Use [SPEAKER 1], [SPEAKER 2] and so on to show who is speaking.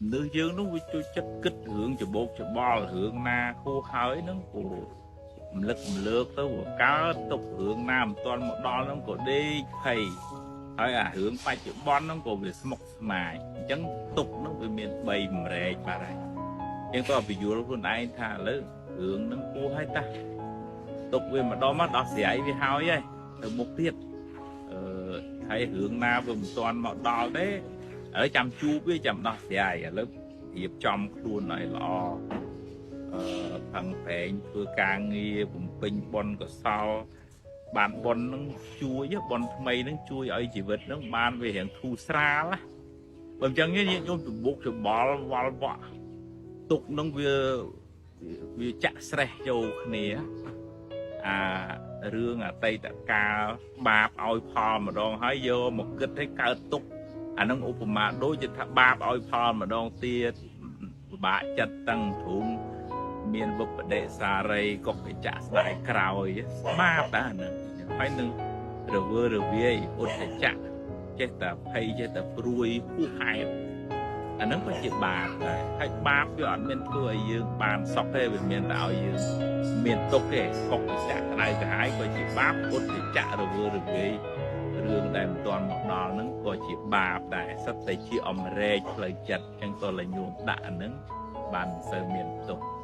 [SPEAKER 1] មនុស្សយើងនោះវាជួយចិត្តគិតរឿងច្បោកច្បល់ រឿងណាហួសហើយហ្នឹងក៏រំលឹករំលើកទៅ វាកើតទុក រឿងណាមិនទាន់មកដល់ហ្នឹងក៏ដេកភ័យ ហើយអារឿងបច្ចុប្បន្នហ្នឹងក៏វាស្មុគស្មាញ។ អញ្ចឹងទុកហ្នឹងវាមាន3ម្រែកបាត់ហើយ។ អញ្ចឹងក៏ពយល់ខ្លួនឯងថា ឥឡូវរឿងហ្នឹងហួសហើយ តាទុកវាម្ដងមកដោះស្រាយវាហើយ ហើយទៅមុខទៀត។ អឺហើយរឿងណាវាមិនទាន់មកដល់ទេ ឥឡូវចាំជួបវាចាំដោះស្រាយ ឥឡូវរៀបចំខ្លួនឲ្យល្អ អឺផឹងប្រែងធ្វើការងារបំពេញបុណ្យកុសល បានបុណ្យនឹងជួយ បុណ្យថ្មីនឹងជួយឲ្យជីវិតនឹងបានវារៀងធូរស្រាលណា។ បើមិនចឹងទេ ញាតិញោមច្បុកច្បល់វល់វក់ ទុកនឹងវាចាក់ស្រេះចូលគ្នា អារឿងអតីតកាលបាបឲ្យផលម្ដងហើយ យកមកគិតឲ្យកើតទុក អានឹងឧបមាដូចជាថាបាបឲ្យផលម្ដងទៀត ពិបាកចិត្តតឹងទ្រូង មានវិបដិសារីកុកកិច្ចៈស្ដាយក្រោយ បាបដែរហ្នឹងហើយ។ នឹងរវើរវាយឧទ្ធចៈ ចេះតែភ័យ ចេះតែព្រួយហួសហេតុ អាហ្នឹងក៏ជាបាបដែរ។ ហើយបាបវាអត់មានធ្វើឲ្យយើងបានសុខទេ វាមានតែឲ្យយើងមានទុក្ខទេ។ កុកកិច្ចៈក្តៅក្រហាយក៏ជាបាប ឧទ្ធចៈរវើរវាយរឿងដែលមិនទាន់មកដល់ហ្នឹងក៏ជាបាបដែរ សិតតែជាអមរែកផ្លូវចិត្ត។ អញ្ចឹងតើលញោមដាក់អាហ្នឹងបានមិនសូវមានទុក្ខ។